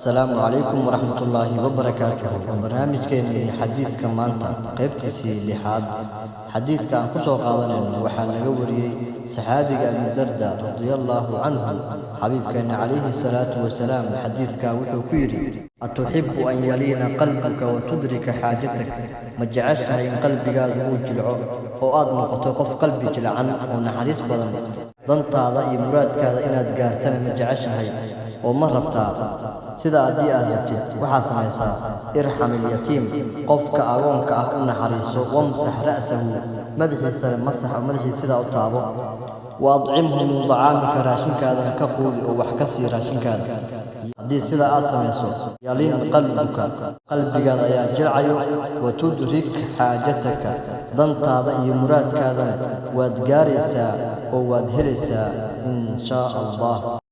Asalaamu calaykum waraxmatullaahi wabarakaatuhu. Waa barnaamijkeennii xadiidka maanta, qaybtiisii lixaad. Xadiidka aan ku soo qaadanayno waxaa laga wariyey saxaabiga Abidarda radiallaahu canhu. Xabiibkeenna calayhi salaatu wasalaam xadiidka wuxuu ku yidhi: atuxibu an yaliina qalbuka wa tudrika xaajatak? Ma jeceshahay in qalbigaadu uu jilco oo aad noqoto qof qalbi jilcan oo naxariis badan? Dantaada iyo muraadkaada inaad gaartana ma jeceshahay oo ma rabtaa? Sida haddii aad rabtid, waxaad samaysaa: irxam ilyatiim, qofka agoonka ah u naxariiso, wamsax ra'sahu, madaxiisana masax oo madaxiisa sidaa u taabo, wa adcimhu min dacaamika, raashinkaadana ka quudi oo wax ka sii raashinkaada. Haddii sidaa aad samayso, yalin qalbuka, qalbigaada ayaa jilcayo, wa tudrik xaajataka, dantaada iyo muraadkaadana waad gaaraysaa oo waad helaysaa in shaa Allah.